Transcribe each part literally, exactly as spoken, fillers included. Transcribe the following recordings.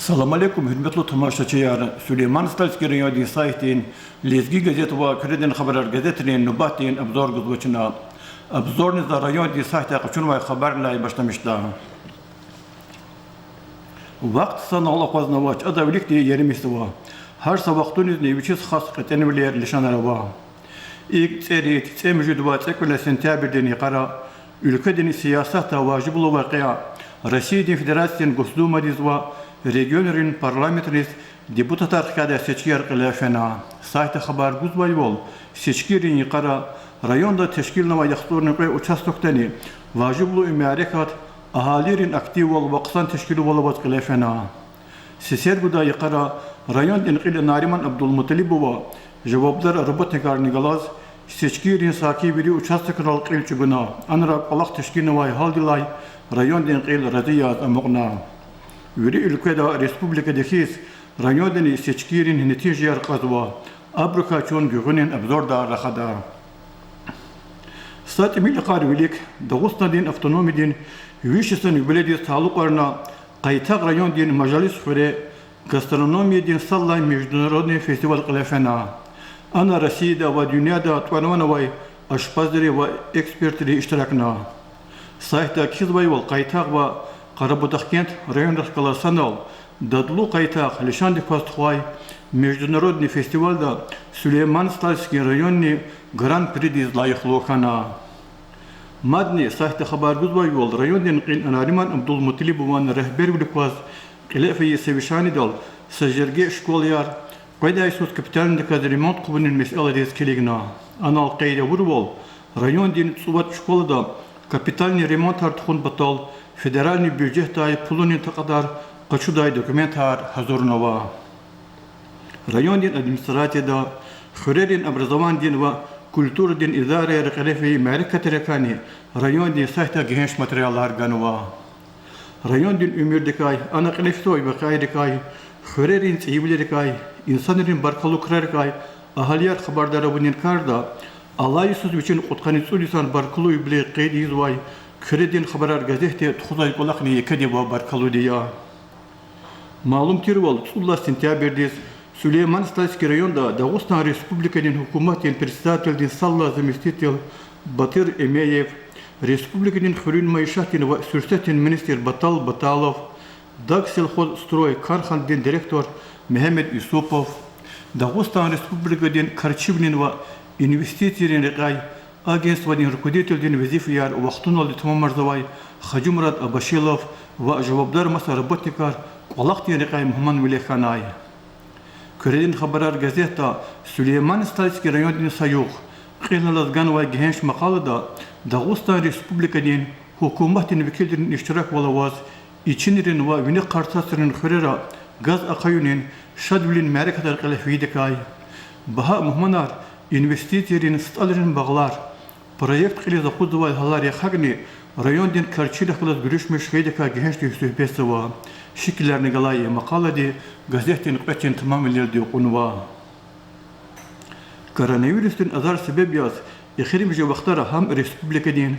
Салам алейкум, гьуьрметлу тамашачияр! Сулейман-Стальский райондин сайтдин Лезги газет ва Куьредин хабарар газетрин нубатдин обзор гузва чна. Обзорни за райондин сайтдай къачунвай хабаррилай башламишда. Вахт санал акъвазнавач, ада виликди еримишзава. Гьар са вахтунизни вичиз хас кьетӀенвилер, лишанар ава. ИкӀ, цӀерид, цӀемуьжуьд ва цӀекӀуьлна сентябрдин йикъара уьлкведин сиясатда важиблу вакъиа: Россиядин Федерациядин Госдумадиз ва регионрин парламентриз депутатар хкядай сечкияр кьиле фена. Сайтда хабар гузвайвал, сечкийрин йикъара районда тешкилнавай яхцӀурни кьве участокдани важиблу и мярекат агьалийрин активвал ва хъсан тешкилувал аваз кьиле фена. Сесер гудай йикъара райондин кьил Нариман Абдулмуталибова жавабдар работникарни галаз сечкийрин саки вири участокрал кьил чӀугуна, анра кӀвалах тешкилнавай гьалдилай райондин кьил рази яз амукьна. Вири уьлкведа, республикада хьиз, райондани сечкийрин нетижаяр кьазва. Абурукай чун гуьгъуьнин обзорда рахада. Са тӀимил йикъар вилик Дагъустандин автономиядин виш йисан юбилейдиз талукьарна Къайтагъ райондин Мажалис хуьре гастрономиядин сад лагьай международный фестиваль кьиле фена. Ана Россияда ва дуьньяда тӀвар-ван авай ашпазри ва экспертри иштиракна. Сайтда кхьизвайвал, Къайтагъ ва Къарабудахкент районрихъ галаз санал Дадлу Къайтагъ лишандик кваз тухвай международный фестивальда Сулейман-Стальский районни гран-придиз лайихлу хьана. Мадни сайтда хабар гузвайвал, райондин кьил Нариман Абдулмуталибован регьбервилик кваз кьиле фейи совещанидал са жерге школаяр, къведай йисуз капитальный даказ ремонт хъувунин месэлайриз килигна. Анал къейд авурвал, райондин цӀувад школада капитальный ремонтар тухун патал федеральный бюджетдай пулунин такьадар къачудай документар гьазурнава. Райондин администрацияда, хуьрерин образованидин ва культурадин идарайра кьиле фейи мярекатрикайни райондин сайтда гегьенш материалар ганва. Райондин уьмуьрдикай, ана кьиле физвай вакъиайрикай, хуьрерин цӀийивилерикай, инсанрин баркаллу крарикай агьалияр хабардар авунин карда, алай йисуз вичин кьудкъанни цӀуд йисан баркаллу юбилей къейд ийизвай Куьредин хабарар газетди тухузвай кӀвалахни екеди ва баркаллуди я. Малум тирвал, цӀуд лагьай сентябрдиз Сулейман-Стальский районда Дагъустан Республикадин гьукуматдин председателдин сад лагьай заместитель Батыр Эмеев, республикадин хуьруьн майишатдин ва суьрсетдин министр Батал Баталов, Дагсельхозстрой карханадин директор Мегьамед Юсупов, Дагъустан Республикадин карчивилин ва инвестицийрин рекьяй агентстводин руководителдин везифаяр вахтуналди тамамарзавай Хаджимурад Абашилов ва жавабдар маса работникар кӀвалахдин рекьяй мугьманвиле хьанай. Куьредин хабарар газетда Сулейман-Стальский райондин са югъ кьилелаз ганвай гегьенш макъалада Дагъустан Республикадин гьукуматдин векилрин иштираквал аваз Ичинрин ва Вини Къарцасрин хуьрера газ ахъаюнин шадвилин мярекатар кьиле фейидакай, багьа мугьманар, инвестицийрин СтӀалрин багълар, проект кьилиз акъудзавай гьалар яхъ гьакӀни райондин карчийрихъ галаз гуьруьшмиш хьайидакай гегьеншдиз суьгьбетзава. Шикиларни галай и макъалади газетдин кьве чин тамамвилелди кьунва. Коронавирусдин азар себеб яз эхиримжи вахтара гьам республикадин,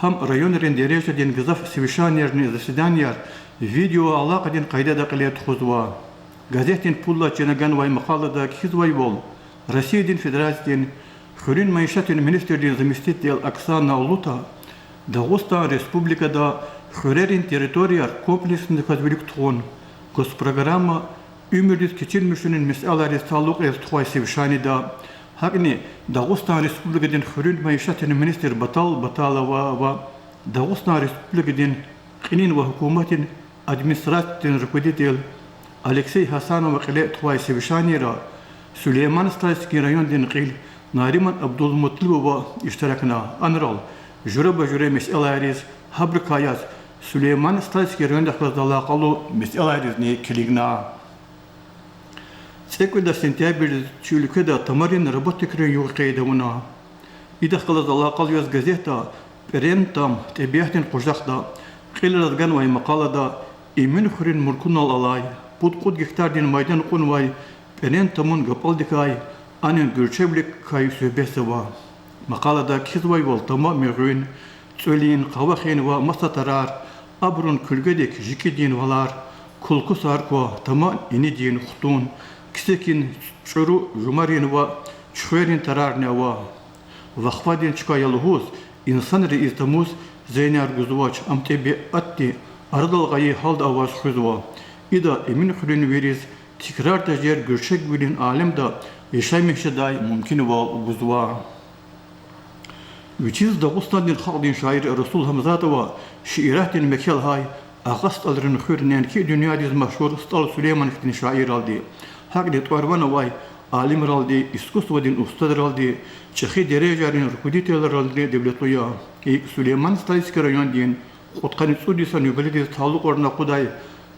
гьам районрин дережадин гзаф совещаниярни заседанияр видеоалакъадин къайдада кьиле тухузва. Газетдин пуд лагьай чина ганвай макъалада кхьизвайвал, Россиядин Федерациядин хуьруьн майишатдин министрдин заместитель Оксана Лута Дагъустан Республикада хуьрерин территорияр комплексниказ вилик тухун госпрограмма уьмуьрдиз кечирмишунин месэлайриз талукь яз тухвай совещанида, гьакӀни Дагъустан Республикадин хуьруьн майишатдин министр Батал Баталова ва Дагъустан Республикадин кьилин ва гьукуматдин администрациядин руководитель Алексей Гьасанова кьиле тухвай совещанийра Сулейман-Стальский райондин кьил Нариман Абдулмуталибова иштиракна. Анрал жуьреба-жуьре месэлайриз, гьабурукай яз Сулейман-Стальский райондихъ галаз алакъалу месэлайризни килигна. ЦӀекӀуьд лагьай сентябрдиз чи уьлкведа тамарин работникрин югъ къейд авуна. Идахъ галаз алакъалу яз газетда ПӀирен там, тӀебиатдин къужахда кьилелаз ганвай макъалада Эминхуьруьн муркунал алай, пуд-кьуд гектардин майдан кьунвай пӀирен тамун гапӀалдикай, анин гуьрчегвиликай суьгьбетзава. Макъалада кхьизвайвал, тама мегъуьн, цӀвелин, къавахин ва маса тарар, абурун куьлгедик жикӀидин валар, Кулкусар ква, тама инидин хтун, кисекин чӀуру жумарин ва чуьхверин тарарни ава. Вахвадин чка я лугьуз, инсанри ийиз тамуз зеняр гузвач, ам тӀебиатди арадал гъайи гьалда аваз хуьзва. Ида Эминхуьруьнвийриз тикрар тежер гуьрчегвилин алемда яшамиш жедай мумкинвал гузва. Вичиз Дагъустандин халкьдин шаир Расул Гьамзатова шииратдин мекел гьай Агъа СтӀалрин хуьр неинки дуьньядиз машгьур СтӀал Сулейман хьтин шаирралди, гьакӀни тӀвар-ван авай алимралди, искусстводин устадралди, чӀехи дережайрин руководительралдини девлетлу я. ИкӀ Сулейман-Стальский райондин кьудкъанни цӀуд йисан юбилейдиз талукьарна акъудай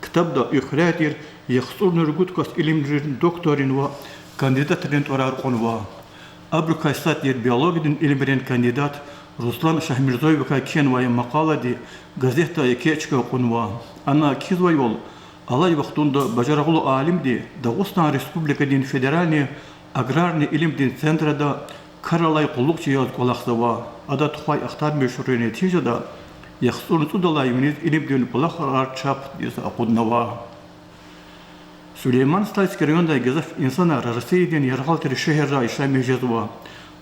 ктабда и хуьряй тир яхцӀурни ругуд кас илимрин докторрин ва кандидатрин тӀварар кьунва. Абурукай сад тир биологиядин илимрин кандидат Руслан Шагьмирзоевакай кхьенвай макъалади газетда еке чка кьунва. Ана кхьизвайвал, алай вахтунда бажарагълу алимди Дагъустан Республикадин федеральный аграрный илимдин центрда кар алай къуллугъчи яз кӀвалахзава. Ада тухвай ахтармишунрин нетижада яхцӀурни цӀудалай виниз илимдин кӀвалахар чапдиз акъуднава. Сулейман-Стальский райондай гзаф инсанар Россиядин яргъал тир шегьерра яшамиш жезва.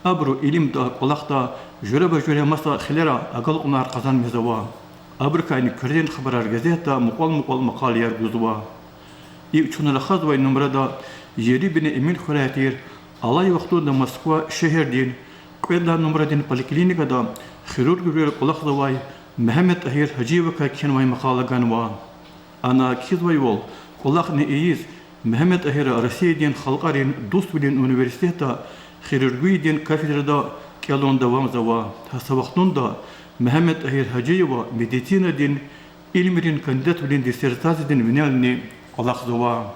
Абуру илимда, кӀвалахда, жуьреба-жуьре маса хилера агалкьунар къазанмишзава. Абурукайни Куьредин хабарар газетда мукьвал-мукьвал макъалаяр гузва. ИкӀ чун рахазвай нумрада Ерибини Эминхуьряй тир, алай вахтунда Москва шегьердин кьвед лагьай нумрадин поликлиникада хирургвилера кӀвалахзавай Мегьамед-ТӀагьир Гьажиевакай кхьенвай макъала ганва. Ана кхьизвайвал, кӀвалахни ийиз, Мегьамед-ТӀагьира Россиядин халкьарин дуствилин университетда хирургиядин кафедрада кӀелун давамзава. Гьа са вахтунда Мегьамед-ТӀагьир Гьажиева медицинадин илимрин кандидатвилин диссертациядин винелни кӀвалахзава.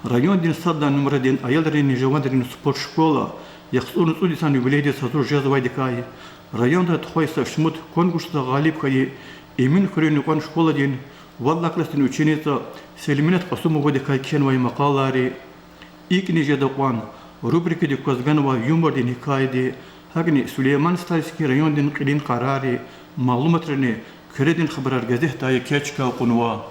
Райондин сад лагьай нумрадин аялринни жаванрин спорт школа яхцӀурни цӀуд йисан юбилейдиз гьазур жезвайдакай, районда тухвай са шумуд конкурсда гъалиб хьайи Эминхуьруьн юкьван школадин вад лагьай классдин ученица Селиминет Кьасумовадикай кхьенвай макъалайри, икӀни жеда кьван рубрикадик кваз ганвай юмордин гьикаяди, гьакӀни Сулейман-Стальский райондин кьилин къарагъри, малуматрини Куьредин хабарар газетдай еке чка кьунва.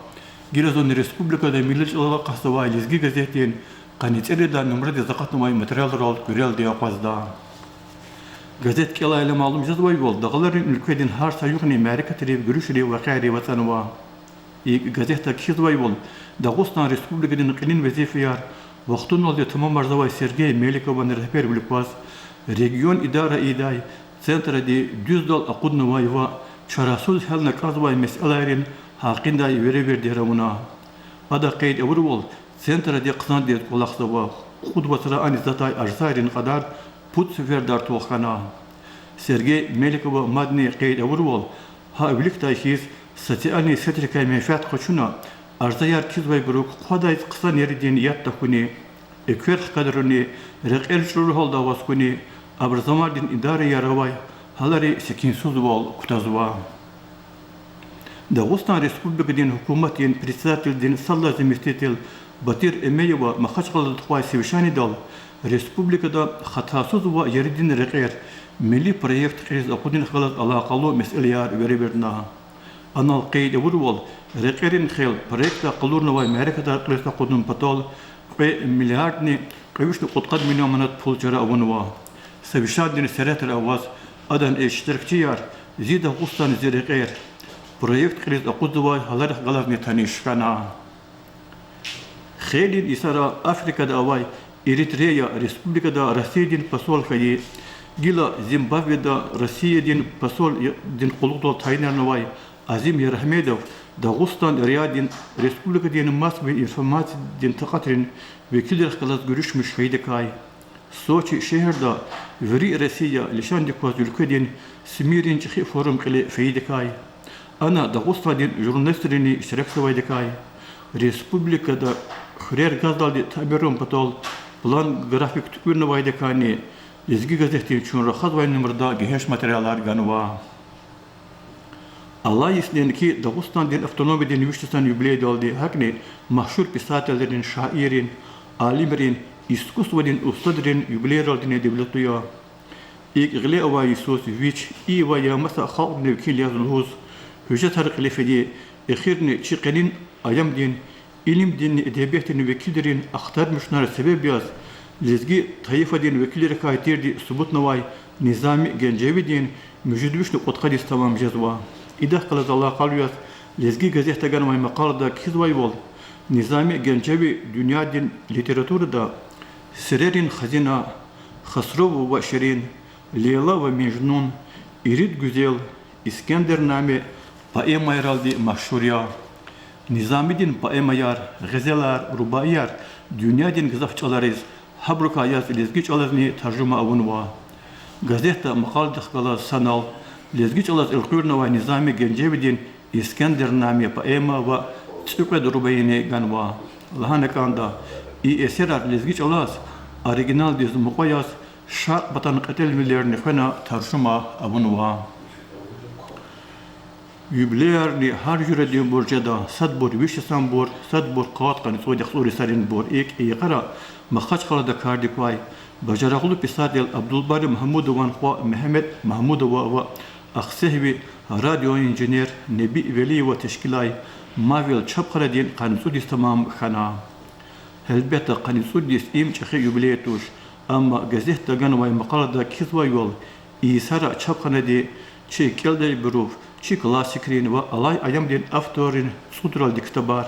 Гила зун республикада милли чӀалал акъатзавай Лезги газетдин къанни цӀерид лагьай нумрадиз акъатнавай материалрал куьрелди акъвазда. Газет кӀелайла малум жезвайвал, дагъларин уьлкведин гьар са югъни мярекатрив, гуьруьшрив, вакъиайрив ацӀанва. ИкӀ газетда кхьизвайвал, Дагъустан Республикадин кьилин везифаяр вахтуналди тамамарзавай Сергей Меликован регьбервилик кваз, регион идара ийидай центради дуьздал акъуднавай ва чарасуз гьялна кӀанзавай месэлайрин гьакъиндай веревирди авуна. Ада къейд авурвал, центради хъсандиз кӀвалахзава, кьуд вацра ани затӀай ажзайрин кьадар пуд сеферда артух хьана. Сергей Меликова мадни къейд авурвал, гьа виликдай хьиз, социальный сетрикай менфят къачуна, ажзаяр кхьизвайбурук хъвадай хъсан еридин яд тахьуни, эквер хкадруни, рекьер чӀуру гьалда аваз хьуни, образованидин идараяр авай гьалари секинсузвал кутазва. Дагъустан Республикадин гьукуматдин председателдин сад лагьай заместитель Батир Эмеева Махачкъалада тухвай совещанидал республикада хатасуз ва еридин рекьер милли проект кьилиз акъудунихъ галаз алакъалу месэлаяр веревирдна. Анал къейд авурвал, рекьерин хел проектдай къалурнавай мярекатар кьилиз акъудун патал кьве миллиардни кьве вишни кьудкъад миллион манат пул чара авунва. Совещанидин серетра аваз, адан иштиракчияр Зи Дагъустан, зи рекьер проект кьилиз акъудзавай гьаларихъ галазни таниш хьана. Хейлин йисара Африкада авай Эритрея Республикада Россиядин посол хьайи, гила Зимбабведа Россиядин посолдин къуллугъдал тайинарнавай Азим Ярагьмедов Дагъустан РИА-дин республикадин массовый информациядин такьатрин векилрихъ галаз гуьруьшмиш хьайидакай, Сочи шегьерда Вири Россия лишандик кваз уьлкведин СМИ-рин чӀехи форум кьиле фейидакай, ана Дагъустандин журналистрини иштиракзавайдакай, республикада хуьрер газдалди тамирун патал план-график туькӀуьрнавайдакайни Лезги газетдин чун рахазвай нумрада гегьенш материалар ганва. Алай йис неинки Дагъустандин автономиядин виш йисан юбилейдалди, гьакӀни машгьур писателрин, шаиррин, алимрин, искусстводин устадрин юбилейралдини девлетлу я. ИкӀ гъиле авай йисуз вич, и ва я маса халкьдин векил яз лугьуз, гьуьжетар кьиле феди, эхирни чи къенин аямдин, илимдинни эдебиятдин векилрин ахтармишунар себеб яз, лезги тайифадин векилрикай тирди субутнавай Низами Генжевидин муьжуьд вишни кьудкъадиз тамам жезва. Идахъ галаз алакъалу яз, Лезги газетда ганвай макъалада кхьизвайвал, Низами Генжеви дуьньядин литературада Сирерин хазина, Хасров ва Ширин, Лейла ва Межнун, Ирид гуьзел, Искендернаме поэмайралди машгьур я. Низамидин поэмаяр, гъезелар, рубаияр дуьньядин гзаф чӀалариз, гьабурукай яз лезги чӀалазни таржума авунва. Газетда макъаладихъ галаз санал лезги чӀалаз элкъуьрнавай Низами Генжевидин Искендернаме поэма ва цӀикьвед рубаини ганва. Лагьана кӀанда, и эсерар лезги чӀалаз оригиналдиз мукьва яз Шаркь патан кьетӀенвилерни хвена таржума авунва. Юбилеярни гьар жуьрединбур жеда: садбур виш йисанбур, садбур къад къанни цӀуд яхцӀурни саринбур. ИкӀ йикъара Махачкъалада кардик квай бажарагълу писатель Абдулбари Магьмудован хва Мегьамед Магьмудова ва ахцегьви радиоинженер Неби Велиева тешкилай Мавел чапханадин къанни цӀуд йис тамам хьана. Гьелбетда, къанни цӀуд йис им чӀехи юбилей туш, амма газетда ганвай макъалада кхьизвайвал, и йисара чапханади чи кӀелдайбурув, чи классикрин ва алай аямдин авторрин цӀудралди ктабар,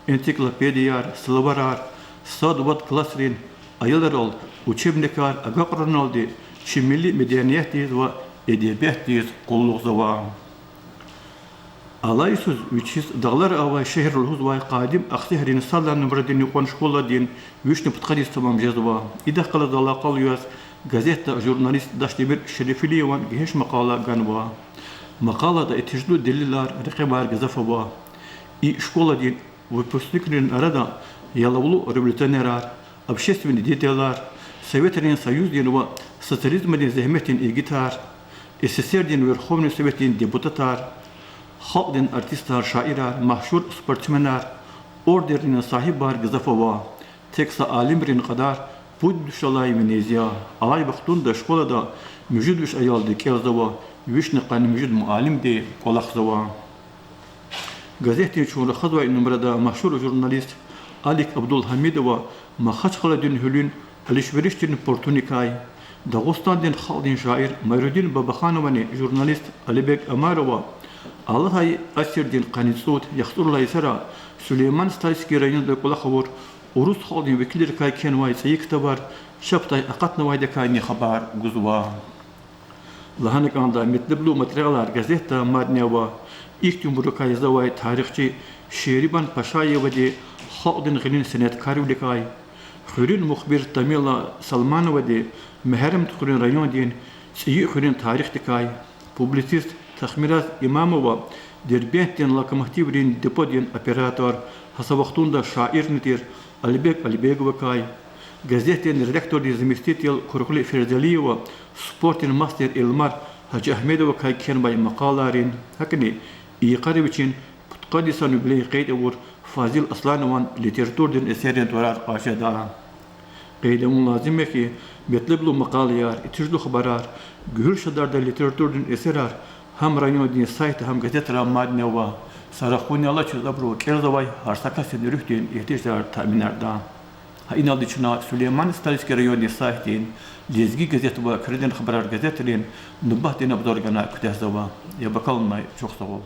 энциклопедияр, словарар, сад-вад классрин аялрал учебникар агакьаруналди чи милли медениятдиз ва эдебиятдиз къуллугъзава. Алай йисуз вичиз дагълара авай шегьер лугьузвай къадим Ахцегьрин сад лагьай нумрадин юкьван школадин вишни пудкъад йис тамам жезва. Идахъ галаз алакъалу яз газетда журналист Дашдемир Шерефилиеван гегьенш макъала ганва. Макъалада итижлу делилар, рекьемар гзаф ава. И школадин выпускникрин арада ялавлу революционерар, общественный деятелар, Советрин Союздин ва социализмдин зегьметдин игитар, СССР-дин Верховный Советдин депутатар, халкьдин артистар, шаирар, машгьур спортсменар, орденрин сагьибар гзаф ава. Тек са алимрин кьадар пуд дуьшуьд алай виниз я. Алай вахтунда школада муьжуьд виш аялди кӀелзава, вишни къанни муьжуьд муаллимди кӀвалахзава. Газетдин чун рахазвай нумрада машгьур журналист Алик Абдулгьамидова Махачкъаладин гьуьлуьн алишверишдин портуникай, Дагъустандин халкьдин шаир Майрудин Бабахановани журналист Алибег Омарова алатай асирдин къанни цӀуд яхцӀурла йисара Сулейман-Стальский районда кӀвалах авур урус халкьдин векилрикай кхьенвай цӀийи ктабар чапдай акъатнавайдакайни хабар гузва. Лагьана кӀанда, метлеблу материалар газетда мадни ава. Ихьтинбурукай язавай тарихчи Шерибан Пашаевади халкьдин гъилин сеняткарвиликай, хуьруьн мухбир Тамила Салмановади Мегьарамдхуьруьн райондин ЦӀийи хуьруьн тарихдикай, публицист Тахмираз Имамова, Дербентдин локомотиврин деподин оператор, гьа са вахтунда шаирни тир Алибег Алибеговакай, газетдин редактордин заместитель Куркули Ферзалиева, спортдин мастер Элмар Гьажиагьмедовакай кхьенвай макъалайрин, гьакӀни и йикъара вичин пудкъад йисан юбилей къейд авур Фазил Асланован литературадин эсеррин тӀварар кьаз жеда. Къейд авун лазим я хьи, метлеблу макъалаяр, итижлу хабарар, гуьгьуьл шадардай литературадин эсерар гьам райондин сайтда, гьам газетра мадни ава. Са рахуни алачиз абуру кӀелзавай гьар са касдин руьгьдин игьтияжар таъминарда. Гьа иналди чна Сулейман-Стальский райондин сайтдин Лезги газет ва Куьредин хабарар газетрин нубатдин обзор гана куьтягьзава. Яб акалунай чухсагъул.